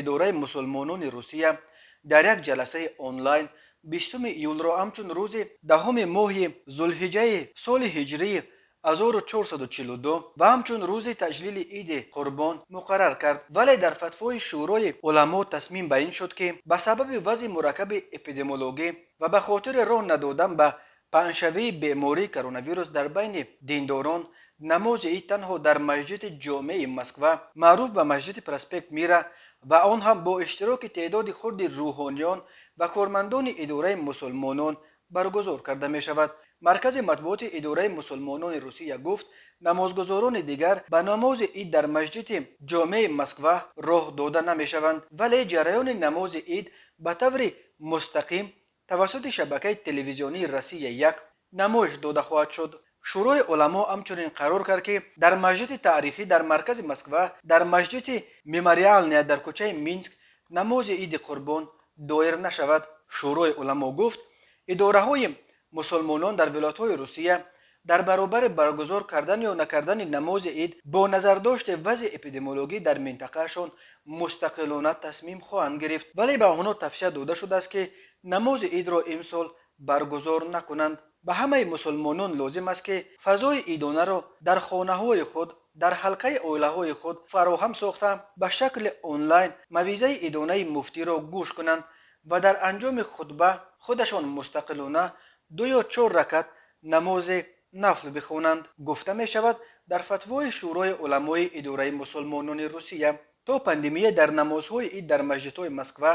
Идораи мусулмонони Русия дар як ҷаласаи онлайн 20 июлро ҳамчун рӯзи 10-уми моҳи зулҳиҷаи соли ҳиҷрии 1442 ва ҳамчун рӯзи таҷлили Иди Қурбон муқаррар кард. Вале дар фатвои Шӯрои уламо тасмим ба ин шуд, ки ба сабаби вазъи мураккаби эпидемиологӣ ва ба хотири роҳ надодан ба паҳншавии бемории коронавирус дар байни диндорон, намози ид танҳо дар Масҷиди Ҷомеи Москва, маъруф ба масҷиди Проспект Мира, ва он ҳам бо иштироки теъдоди хурди рӯҳониён ва кормандони Идораи мусулмонон баргузор карда мешавад. Маркази матбуоти Идораи мусулмонони Русия гуфт, намозгузорони дигар ба намози ид дар Масҷиди Ҷомеи Москва роҳ дода намешаванд, вале ҷараёни намози ид ба таври мустақим тавассути шабакаи телевизионии «Россия як» намоиш дода хоҳад шуд. Шӯрои уламо ҳамчунин қарор кард, ки дар масҷиди Таърихӣ дар маркази Москва, дар масҷиди Мемориалная дар кӯчаи Минск намози Иди Қурбон доир нашавад. Шӯрои уламо гуфт, идораҳои мусулмонон дар вилоятҳои Русия дар баробари баргузор кардан ё накардани намози ид бо назардошти вазъи эпидемиологӣ дар минтақаашон мустақилона тасмим хоҳанд гирифт, вале ба онҳо тавсия дода шудааст, ки намози идро имсол баргузор накунанд. Ба ҳамаи мусулмонон лозим аст, ки фазои идонаро дар хонаҳои худ, дар ҳалқаи оилаҳои худ фароҳам сохта, ба шакли онлайн мавъизаи идонаи муфтиро гӯш кунанд ва дар анҷоми хутба худашон мустақилона ду ё чор ракат намози нафл бихонанд, гуфта мешавад дар фатвои Шӯрои уламои Идораи мусулмонони Русия. То пандемия дар намозҳои ид дар масҷидҳои Москва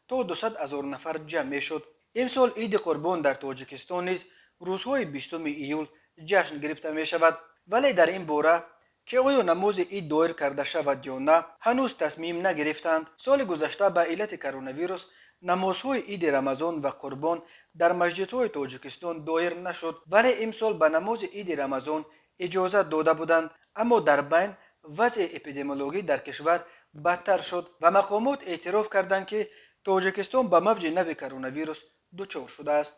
то 200 ҳазор нафар ҷамъ мешуд. Имсол Иди Қурбон дар Тоҷикистон низ рӯзҳои 20 июл ҷашн гирифта мешавад, вале дар ин бора, ки оё намози ид доир карда шавад ё на, ҳанӯз тасмим нагирифтанд. Соли гузашта ба иллати коронавирус намозҳои Иди Рамазон ва Қурбон дар масҷидҳои Тоҷикистон доир нашуд, вале имсол ба намози Иди Рамазон иҷозат дода буданд, аммо дар байн вазъи эпидемиологӣ дар кишвар бадтар шуд ва мақомот эътироф карданд, ки Тоҷикистон ба мавҷи нави коронавирус дучор шудааст.